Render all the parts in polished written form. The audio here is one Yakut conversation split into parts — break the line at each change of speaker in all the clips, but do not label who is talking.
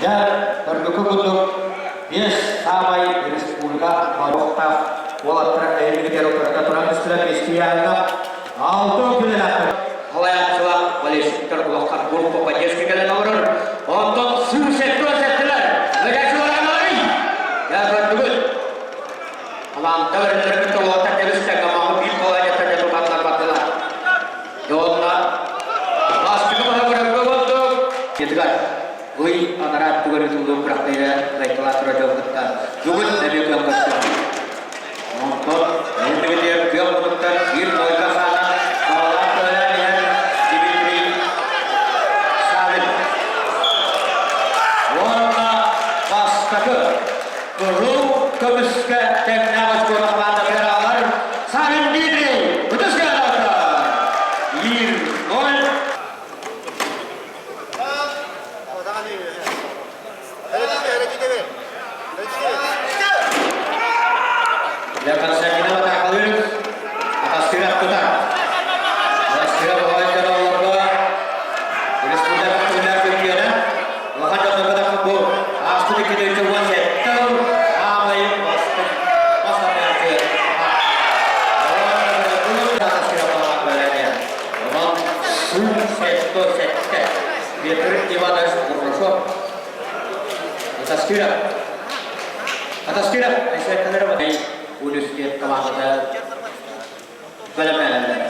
Дьэ, көрбүккэ курдук, биэс саамай республика олохтоох уолаттара эһигитигэр утарыта туран түстүлэр биэстийээҥҥэ алты күнүлээхтэр. Салайааччылар, болельщиктар улахан группа поддержки кэлэн олорор. Онтон сүүс сэттэ сэттилэр. Ыдаччылар аналарый? Дьэ, көрдүгүт. Хамаанда өрүттэрин кытта уолаттар тэбис-тэҥҥэ маҥан биир балаанньаттан дьэ тутаннар бардылар. Дьонна бастакы маһы көрөргө курдук Тетигар ый анараа өттүгэр ыытыллыбыт күрэхтэһиигэ кыайталаах турар дьон кытта бүгүн эмиэ күөн көрсүө. Онтон иннигитигэр күөх мутуктар биир нольга хаана баҕалаах көһөлөөн иһэр Дмитрий Савин. Уонна бастакы кыһыл көмүскэ тэҥнээх очкону хамаандатыгар аҕалар Савин Дмитрий ытыска 1-0. Для Константинова Атакалыыр Атастыров тутар. Атастыров оҕонньор олорго республика күннэр чемпиона. Улахан дьоннорго да бу ааспыт 2017 сыл аамай бастыҥ бас атааччы. Онон Су-107 Петр Иванович Бурнашов. Атастыров. Атастыров Айсен университет командата бэлэмнэнэллэр.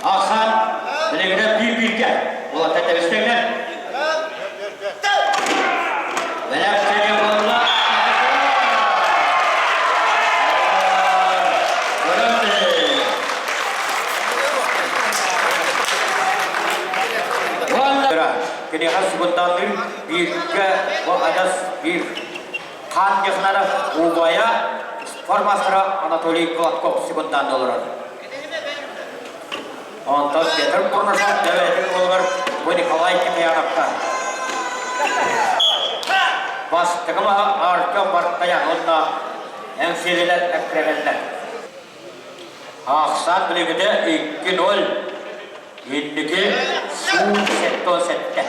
Асан билигин биир-бииргэ уолаттар тэбистиҥнэр. Бэлэхтэри буолла. Киниэхэ субундаанныыр бииргэ бу адьас биир хаан технара убайа спортмастера Анатолий Гладков секундаанна олорор. Онтон Петр Бурнашов бэйэтин уолугар бу Николай Кипьяновка. Бастакы маһа Артем Бартаян уонна Эҥсиэлилэр эккирэтэллэр. Ахсаан билигитэ 2-0. Инники суу 77.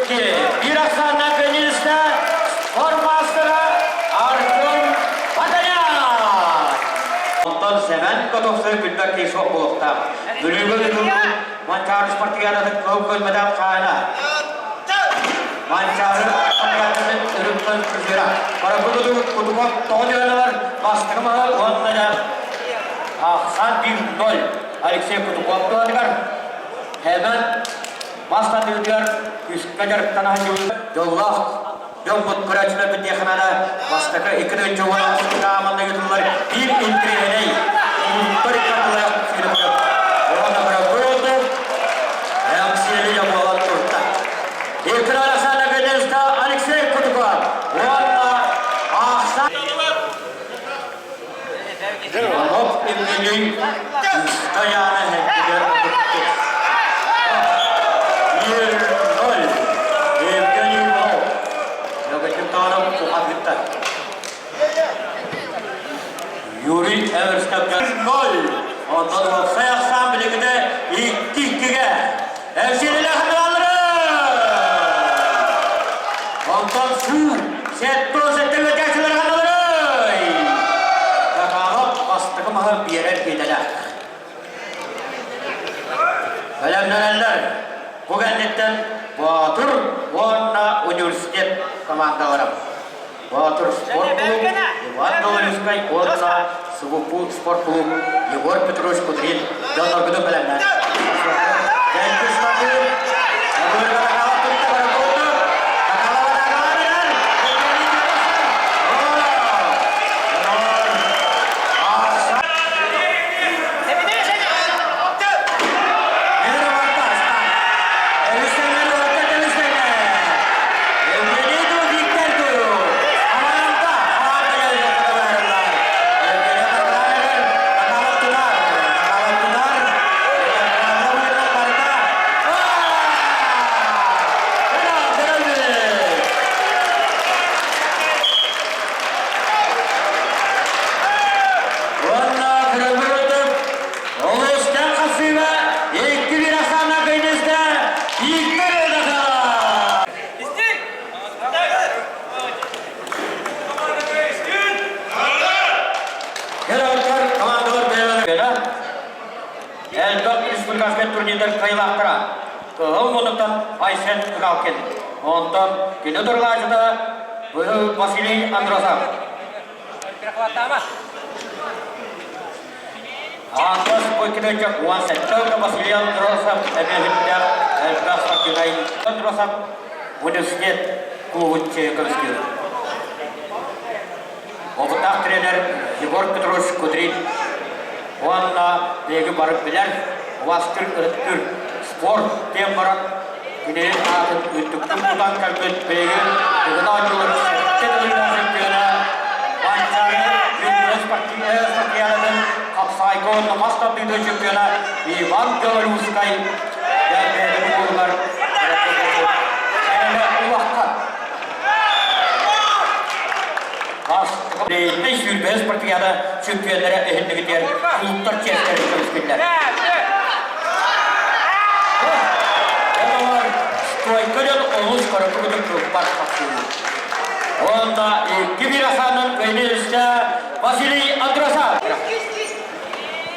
Биир ахсааннаах пианиста, хормастера Артем Батанян! Онтон Сэмэн Котовскай билбэт киһи суох буолуохтаах. Бүлүүгэ ыытыллыбыт Манчаары спартакиадатын кыһыл көрмөтөх хаана. Манчаары спартакиадатын үрүҥ призера. Барабыт Кутуков тоҕо дьыалалар бастакы маһы уонна да ахсан 1-0 Алексей Кутуков туһатыгар Хэмэн мас тардыытыгар күүскэ дьарыктана сылдьыбыт дьоллоох дьоммут көрөөччүлэрбит диэхинэ бастакы икки тыһыынча уон аҕыс ыытыллар биир интириэһинэй улуустар икки ардылаах сүүрүктэр уонна көрөккө Эҥсиэли буолан турда. Икки Александр Бенеста Алексей Кутуков уонна Ахсан Иванов Евгений Стояна Хеккигер 1-0. Евгений Иванов. Логотиптаров Кухатыттар. Юрий Эверстовка 0. Онтон уопсай ахсаан билигитэ 2-2-ге. Эсирилэ хатылалары! Онтон суу 77 өтөөчүлэр хатылары! Какаалап бастакы маһы биэрэр киэтэлээх. Бэлэмнэнэллэр. Бу кэнниттэн Боотур уонна университет командалара. Боотур спорт клуб Иван Белорусскай уонна СВПУ спорт клуб Егор Петрович Кудрин дьонноргутун бэлэмнээн. Мигалкин. Онтон кини турлаачыта Василий Андросов. Аантас Бойкиновича 17 Василий Андросов эбиэһиттээх элбэх спортивнай Андросов университет кууһун көмүскүүр. Опыттаах тренер Егор Петрович Кудрин уонна биһиги бары билэр убастыыр ырыттыыр спорт диэн баран кини аатын үрдүктүк тутан кэлбит биһиги бүгүн оонньуулар сэттэ төгүллээх чемпиона Манчаары спартакиадатын хапсаайга уонна мас тардыытын чемпиона Иван Белорусскай бэйэтин уолугар улахан Бэйэтэ сүүрбэһис спартакиада чемпионнара эһиннигитигэр клубтар чиэстэрин көмүскүллэр. Олор стойка дьон олус көрөккүтүк кылбас тахсыылар. Уонна 2-1 ахаанын кыайыы Василий Андросов.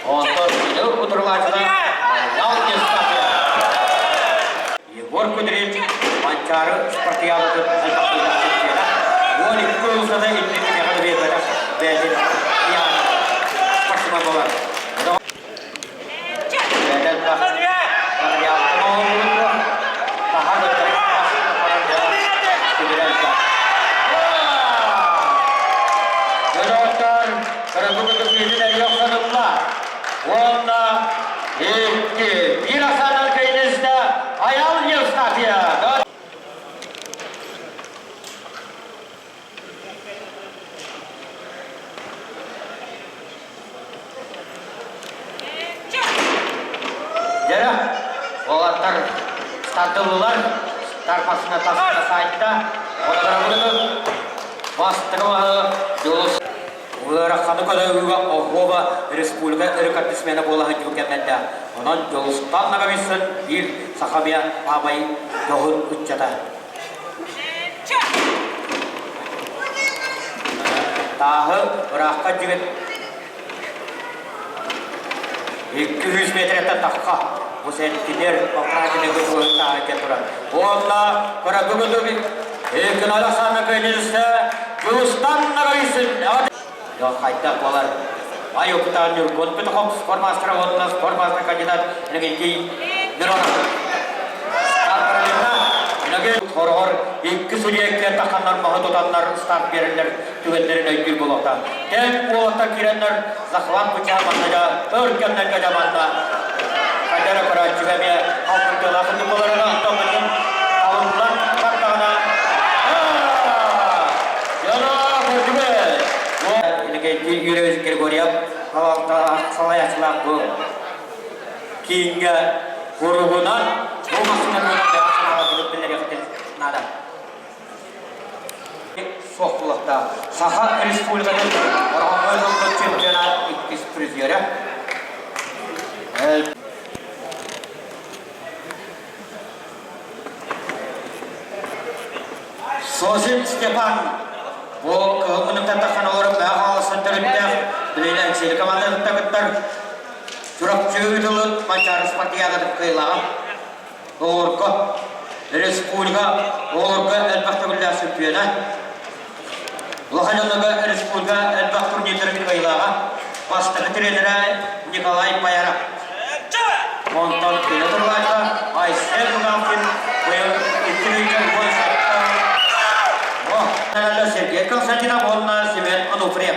Онтон утурулааччылар Ял Егор Кудрин Манчаары спартакиадатын элбэх чемпиона 12 ылсана иннин киниэхэ да биэрбэтэх бэйэтин спортсмен буолар. Материалтан оҥоһуллубут таһар Дьоноттор кыргы ылла. Уонна икки, биир ахсаанар кыайдыста Айал Евстафия. Дьэрэ, уолаттар тардыллылар, тарпасына таска сайтта, отырабыт бастыгы Дьулус Ыараханы көрүүгэ оһуоба республика рекордсмена буола сылдьыбыт кэмнэрдээх. Онон Дьулустаан Ноговицын биир сахабия аамай дьоһун ыччата. Тааһы ыраахха дьигит 200 метреттэн тахха бу сэнтинер поправили көтүгүн тааһы турар. Уонна көрөкүгүтүг Экономика саана көнүстэ Дьулустан Ноговицын хайдах буолар Ай опытаан Ньургун Петухов спортмастера уонна спортмастер кандидат Иннокентий Миронов. Хороҕор икки судьуйа таханнар маһы тутаннар старт биэрэллэр түгэннэрин өйдүүр буолуохтаах. Тэн уолаттар киирэннэр захват путя манна өр кэмнэргэ дьаманна хайдара көрөөччүгэ эмиэ халкырдыалаах боларына онтон билигин алыллан бардаҕына Иннокентий Юрьевич Григорьев салайааччылаах бу кииҥҥэ куругунан бу массыынанан наада. Суох буолуохтаах. Саха Республикатын Ороһоҥҥо ылбыт чемпионат иккис призерэ. Сосин Степан бу кыһыл муннуктан тахсан олорон бэҕэ хаалсан төрүттээх билигин Эҥсиэли командатыттан кыттар Чурапчы ыытылын Манчаары спартакиадатын кыайыылааҕа. Оҕолорго республика оҕолорго элбэх төгүллээх чемпиона. Улахан дьоннорго республика элбэх турнирдарын кыайыылааҕа. Бастакы тренерэ Николай Пояров. Онтон кини турлааччы Айсен Луганкин быйыл 217 Сергей Константинов уонна Семен Ануфриев.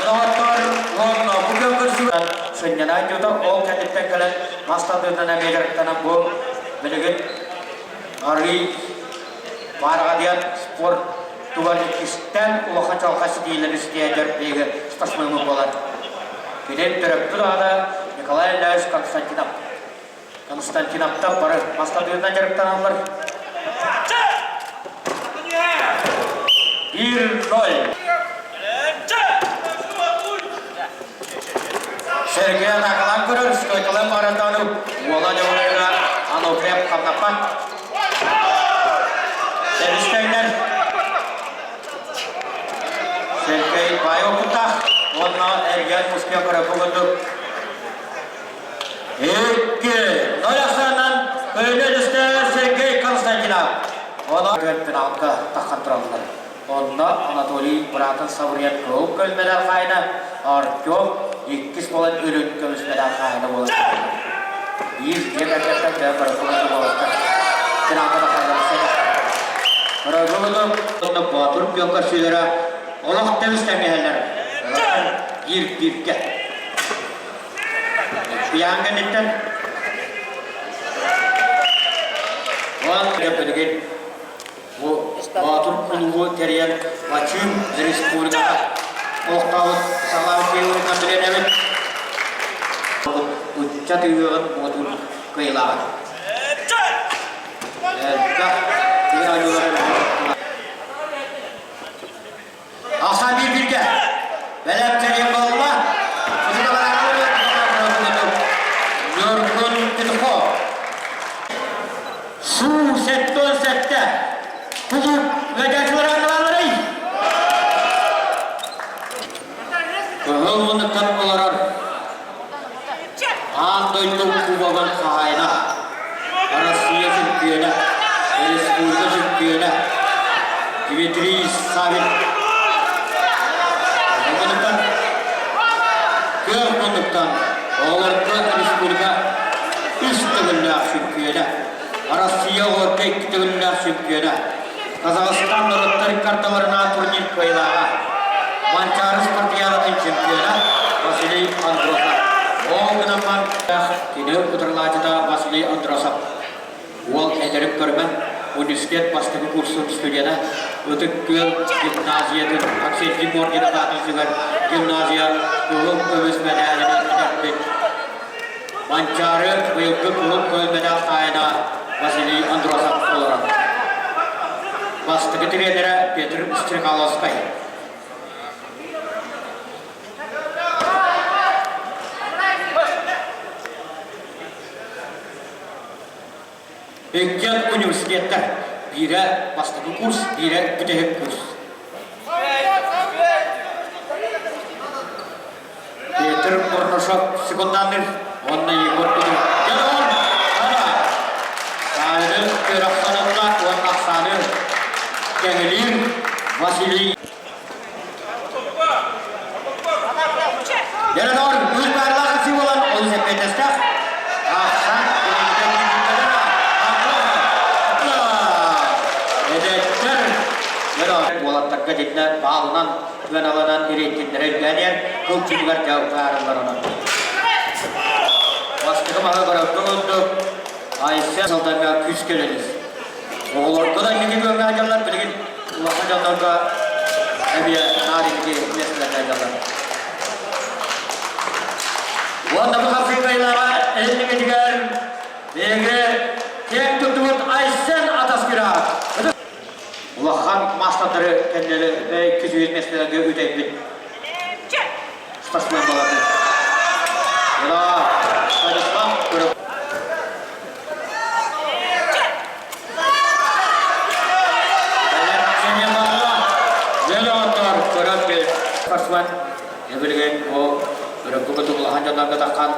Доҕоттор, уонна бу күн көрсүбүт сынньана дьоно ол кэнниттэн кэлэн мас тардыытынан эмиэ дьарыктанан бу билигин арыый баараҕадыйан спорт тугар иккистэн улахан чалхай ситиилэри ситиһэр биһиги спортсменмыт буолар. Кини төрөппүт аҕата Николай Ильич Константинов. Константиновтар бары мас тардыытынан дьарыктаналлар. 1-0. Сергей атаакалаан көрөр, стойкалаан баран даҕаны уола дьоҕурга Ануфриев хамнаппат. Сэристэҥнэр Сергей баай опыттаах уонна эргиэн успех көрөккө курдук 2-0 ахсаанынан көлүнэ түстэ Сергей Константинов. Онон финалга таххан тураллар. Онно Анатолий быраатын Саврият кыһыл көмүс медаль хаһаайына, Артем иккис буолан үрүҥ көмүс медаль хаһаайына буолан Биир дьиэ кэргэттэн бэйэ бырагылыты буолаттар. Финалга тахсаллар Бырагылыты уонна Боотур күөн көрсүүлэрэ олох тэбис тэҥҥэһэллэр. Биир бииргэ. Ыйаан кэнниттэн Уон билигин Бу Боотур кулуубу тэрийэн Бачыым республикаҕа олохтообут салааччыларынан билэнэбит. Ыччат ыһыаҕын муҥутуур кыайыылааҕа. Элбэх тыа ойуулара Ахсаан биир бииргэ. Бэлэм тэрийэн буолла. Ньургун Петухов. Суу 77. Кулууп ыадьааччылара аналаларый? Кыһыл муннуктан олорор Аан дойду кубогын хаһаайына, Россия чөмпүйүөнэ, республика чөмпүйүөнэ Дмитрий Савин муннуктан күөх муннуктан оҕолорго республика үс төгүллээх чөмпүйүөнэ, Россия оҕолорго икки төгүллээх чөмпүйүөнэ, Казахстан норуоттар карталарынан турнир кыайыылааҕа, Манчаары спартакиадатын чемпиона Василий Андросов. Ол гынан кини утарылааччыта Василий Андросов. Уол эдэрин көрүмэн университет бастакы курсун студена Ытык Күөл гимназиятын Аксентий Моргинов аатыгар гимназия кыһыл көмүс мэдээлин бүтэрбит. Манчаары быйылгы кыһыл көмүс мэдээл хаһаайына Василий Андросов олорор. Бастакы тренерэ Петр Стрекаловскай. Иккиэн университеттар. Биирэ бастакы курс, биирэ бүтэһик курс. Петр Бурнашов секунданныр, уонна Егор Петров. Дьон, ана! Сааны көрөхсөнөллө уонна ахсааны кэҥилиир Василий. Дьонор, үс баарлаах ысыы буолан, олус эппиэттэстээх. Ахсан, Эдэттэр, уолаттарга дьиҥнэ баалынан сыаналанан рейтиннэрэ үрдээн иһэр, кыл чугугар дьэ утаарыллар онон. Бастакы маһы барарга курдук Айсен Салтанга күүскэ үлэлиир. Оҕолорго да инники күөҥҥэ сылдьаллар, билигин улахан дьоннорго эмиэ наар инники миэстэлэргэ сылдьаллар. Уонна бу хапсыы кыайыылааҕа эһиннигитигэр биһиги киэҥ туттубут Айсен Атаскыра Улахан маастардары кэннилэри 200 миэстэлэргэ үтэйбит спортсмен буолар. Ура! Станислав Кырып. Спортсмен билигин ол өрөккө улахан дьоннорго таххан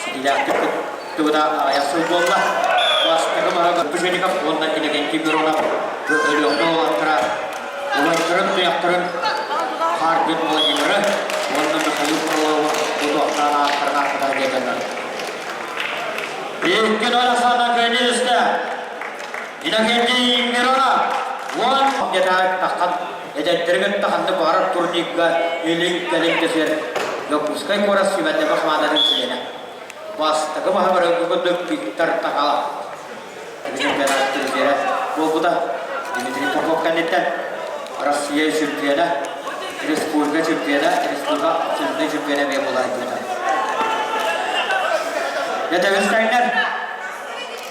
ситилээхтик кыттыбыта аҕыйах сыл буолла. Бастакы маһы Пушеников уонна Иннокентий Миронов Өлүөхүмэ уолаттара убайдарын туйахтарын Харбин Владимиры уонна Михаил Фролову тутуохтаан ааттарын ааттатар диэтэллэр. Икки Александр Көнүстэ Иннокентий Миронов уон где-то таххан эдэрдэри кытта ханнык баҕарар турникка илин-кэлин кэсиэр Дьокуускай куорат сүүмэрдэмэ хамаандатын чилиэнэ. Бастакы маһы барыгы курдук Виктор Такалов чемпионат буолбута. Дмитрий Попов кэнниттэн Россия чемпиона, республика чемпиона, республика абсолютнай чемпиона эмиэ буола сылдьыбыта. Дьэ,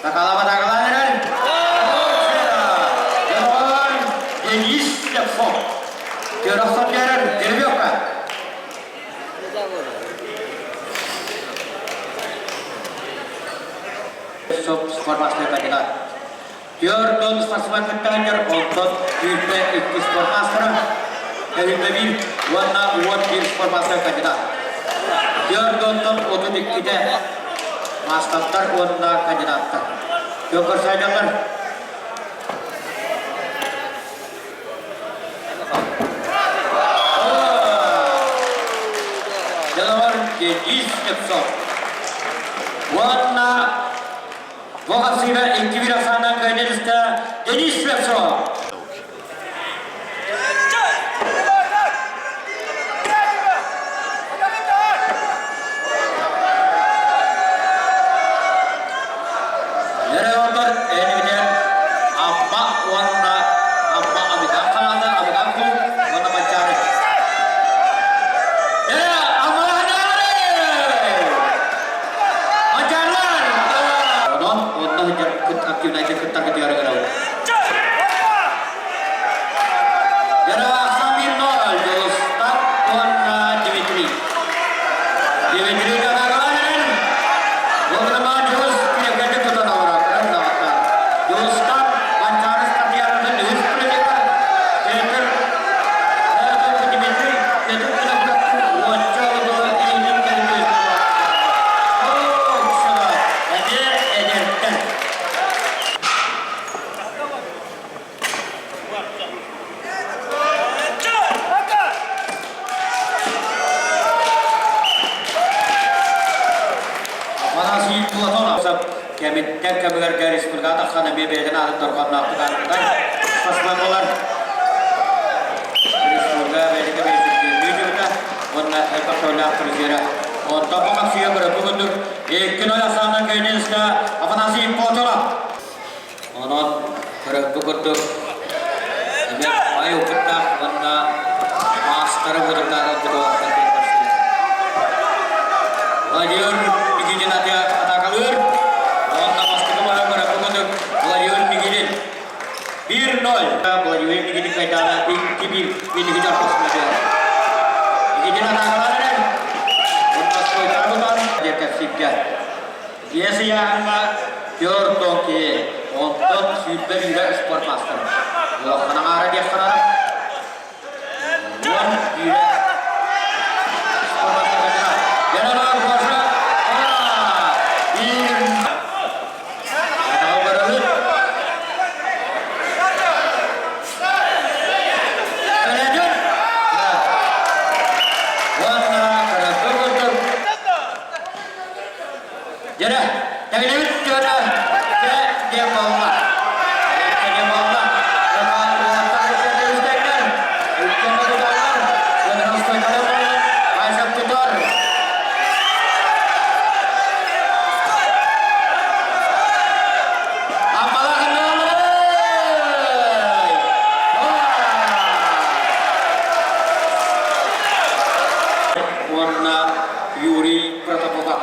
Такалаба такалаан эрэр. Денис Слепцов. Төрөхсөн берер Дербёвка. спортмастер кандидат. 40 спортсмен кыттааннар, онтон 22 спортмастера, 51 уонна 11 спортмастер кандидат. 4 онтон 32-те маастардар уонна кандидаттар. Көрсөөдөлөр. Деловар Денис Слепцов. Уонна бу хапсыыга 2-1 ахсааннаах кыайдыста Денис Слепцов. Нөрөҕөр энигинэн Амма уонна Амма Абыдан хараана Абыдан кул уонна Манчаары. Э, Аммалаһынаары! Манчаарылар! Онон онно сылдьар активнайдык кыттаргытыгар ыҥырабыт. Ярослав Мирноль, Дьулустан уонна Дмитрий. Дмитрий Гагарин, Уонна Дьулус киэҥкэтик тутан олорор даҕата. Дьулустан Манчаары Татьянатын үһүс призера, Петр Дмитрий Петр Винокуров уонча олугу илиитин кэлин Эмиэ эдэртэн. Афанасий Платонов кэмиттэн кэмигэр республика тахсан эмиэ бэйэтин аатын дорҕоонноохтук ааттатар спортсмен буолар. Республика бэйэтин бэйэтин уонна элбэх көөлөөх призера. Онтон бу Максия көрөппү курдук 2-0 ахсаанынан кыайдыыска Афанасий Платонов. Онон көрөрбүт курдук, эмиэ баай опыттаах уонна маастары муодурдаах ылбыт уолаттар көрсүлэр. Владимир Никитин атаакалыыр. Уонна бастакы бара көрөрбүт курдук Владимир Никитин 1-0. Владимир Никитин кайдаана 2-1 инники дьарпасына Никитин атаакалаан эрэр. Уонна стойканы тутан диэн кэпсииргэ. Биэс ыйааһыҥҥа 40 киһи, онтон 21 спорт маастара. Улахан аҥаара диэххэ наада. 10 сүүрэ спорт маастара. Янар Гоша, биир Уонна кыракый курдук Дьэрэ, тэҥнэбит түөрэ дьэ диэн буолла. Диэн буолла. Уолаттар иккен туталлар, Уонна буолан, Айсап тутар. Уонна Юрий Протопопов.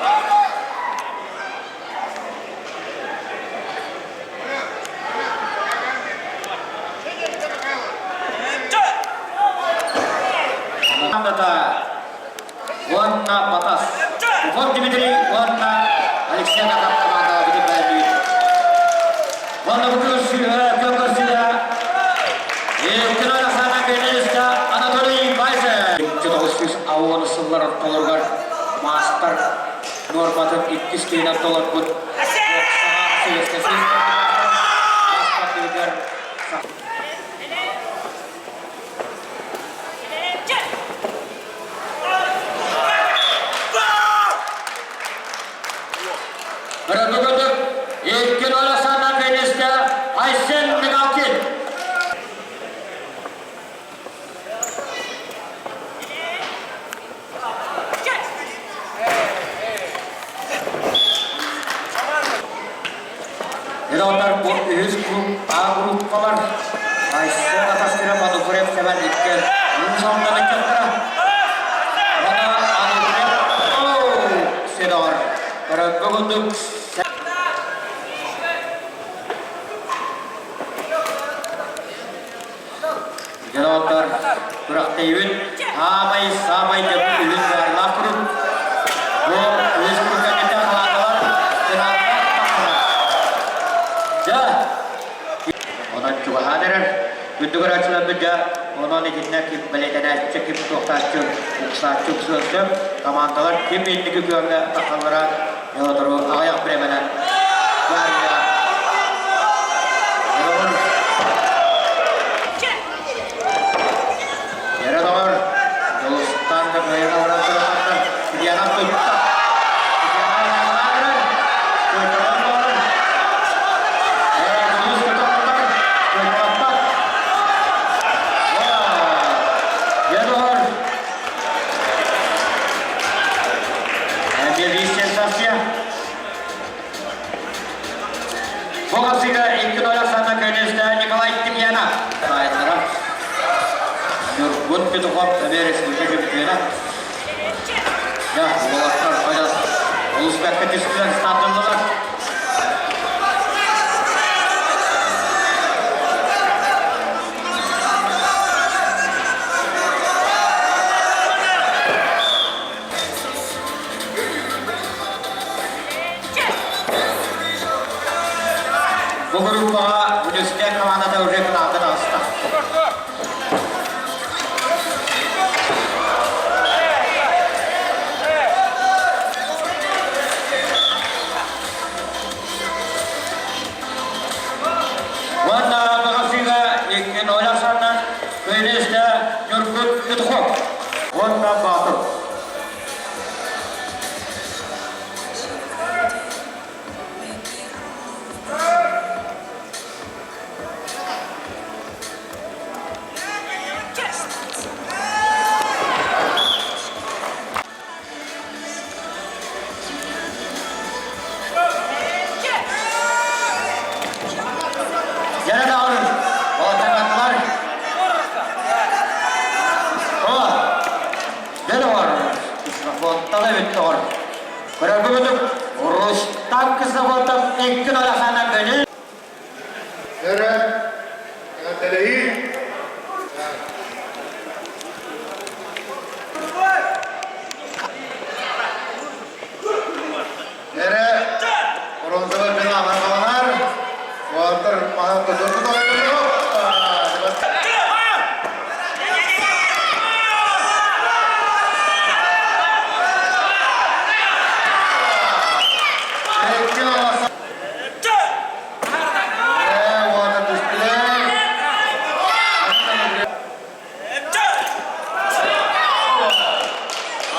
Уонна Батас. Уфон Дмитрий уонна Алексей Агатов командаҕа бүтүн бэлэмниир. Уонна бу көрсүһэ Евгений Асана Кенеска Анатолий Байзев. 900 сыллар ортолоругар маастар нуорматын иккис киһинэн толорбут Советскай Союз маастардыгар Бырабыгыдык Эркин Аласана Кенеске Айсен Мигалкин. Дедалдар бу үһүс клуб А группалар Айсен Атастыра Манукурев Сэмэн иккен Уус Алдан ыччаттара Уонна Анукурев Седор Көрөргө курдук Дьоноттор күрэхтэһиибит аамай саамай дьэбин үһүс баарылаах курдук. Бу үһүс курдук кэнниттэн хамаандалар финалга тахсаллар. чугаһаан эрэр. Күндү көрөөччүлэрбит дьэ, онон итиннэ ким бэлиэтэнээччи, ким туохтааччы, уксааччы уксуон сөп. Командалар ким инники күөҥҥэ тахаллара сотору аҕыйах бириэмэнэн баарыйа. Эрэ доҕор, Дьулустан да кыайан олорон турар Диана тутта. Бу икки санна көнүстэ Николай Тимьянов. Ньургун Петухов эмиэ республика чемпиона. Дьэ, уолаттар адьас олус бэркэ түстүлэр, стартаннылар. Бу группаҕа университет командата уже финалга таҕыста. Уонна баҕасыыга икки ноль ахсааннан Кыайдыста Ньургун Петухов уонна Баатыр. Дьэ даҕаны, уолаттар О, дьэ доҕор, Кисловодтан эбит доҕор. Көрөргүтүк, Рустам Кисловодов икки нолахана көнүл.
Эрэ, эҕэрдэлэһии. Эрэ, бронзовай финал саҕаланар. Уолаттар маһы туту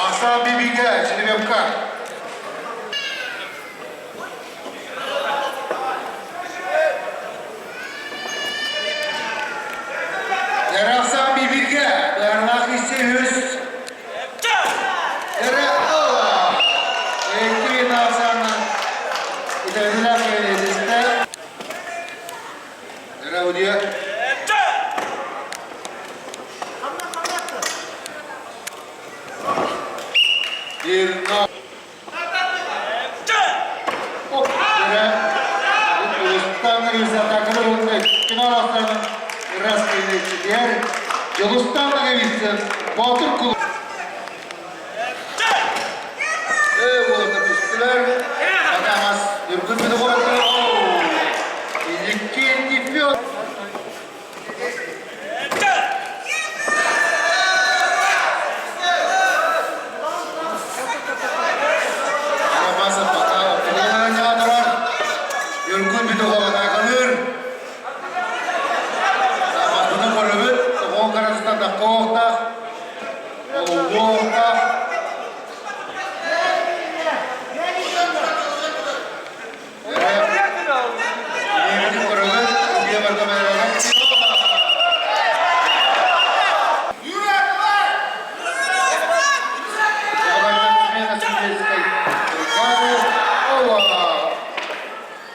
Аса Бибигэ, Черевка. Яраса Бибигэ, Ярнах Исеүс. Эре Ала. Эки Насана. Итәдиләр кәлесестә. Эре Удия. Bir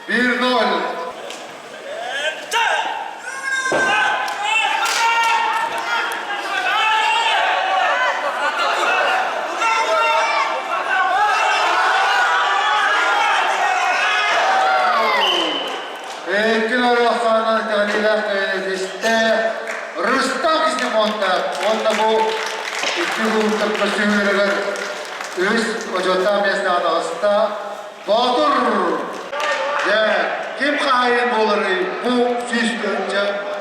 1-0. Эркин Орохханан кэлиилээх кэлэдистэ Рустам Киснефонтов уонна бу икки кулуттар көстүүрүгэр үс отчуоттаах миэстэҕэ таҕыста. Боотур! Дьэ, ким хаһайын буоларый бу 100 тыһыынча?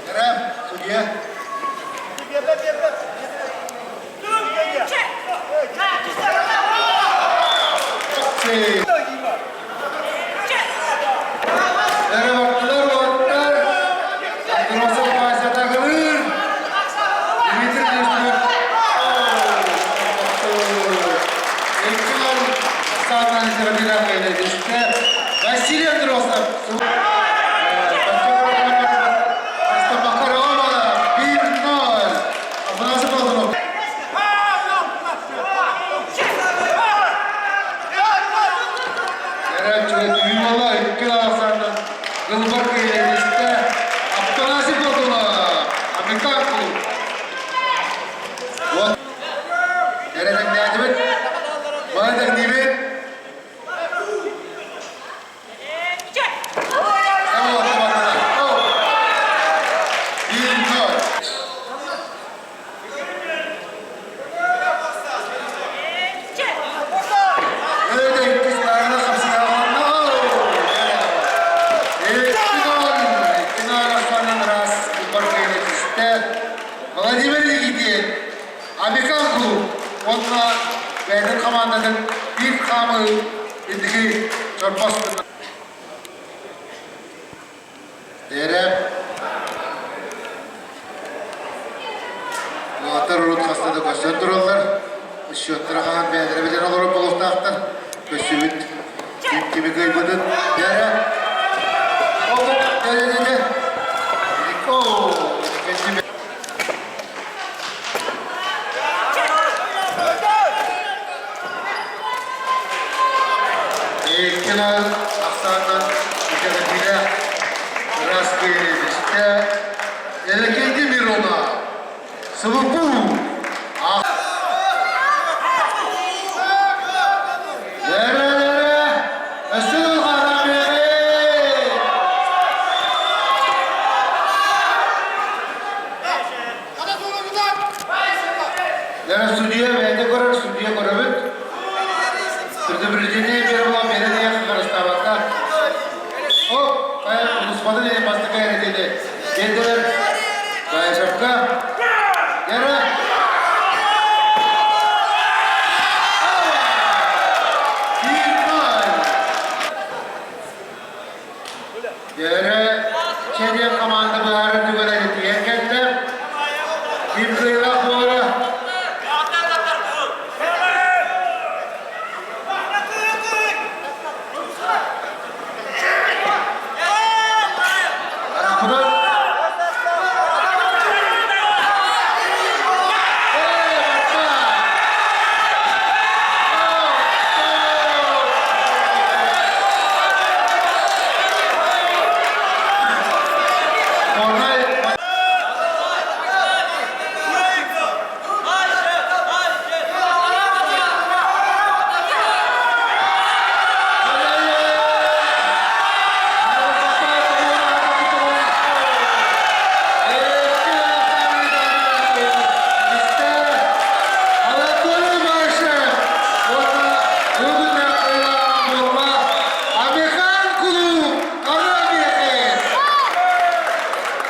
Эрэ, судья. Эрэ бардылар уоттар. Андросов Вася тагылыр. Дмитрий Дмитриевич. Василий Андросов. 1-0. Афанасий Платонов. Ювала икки ахсаанынан Гылбар кыайыыста Афанасий Платонов. Американ клуб. Вот. Эрэтэҥнээтибит. Маны тэҥниибит. Владимир Никитин, Американ клуб уонна бэйэтин хамаандатын биир хаамыы инники чорбос Эрэ Улааттар урут хаста да көрсөн тураллар. Счеттара хаһан бэйэлэрэ билэн олорор буолуохтаахтар. Көрсүбүт ким кими кыайбытын. Эрэ Ол дэ Иккинэн ахсааннан итэҕэтиилээх ыраас кыайыылаах Элэкэйди Мирона СВПУ Эрэ-эрэ өссө Дьэ, судья бэйэтэ көрөр, судья көрөбүт. Предупреждение первого мерения харыстаабакка. О, хайа, господин или бастакы эрэтиде. Келдилер. Гаишевка. Гера. Дьэрэ, чэдиэн команда быһаарар түгэнэ этиэ.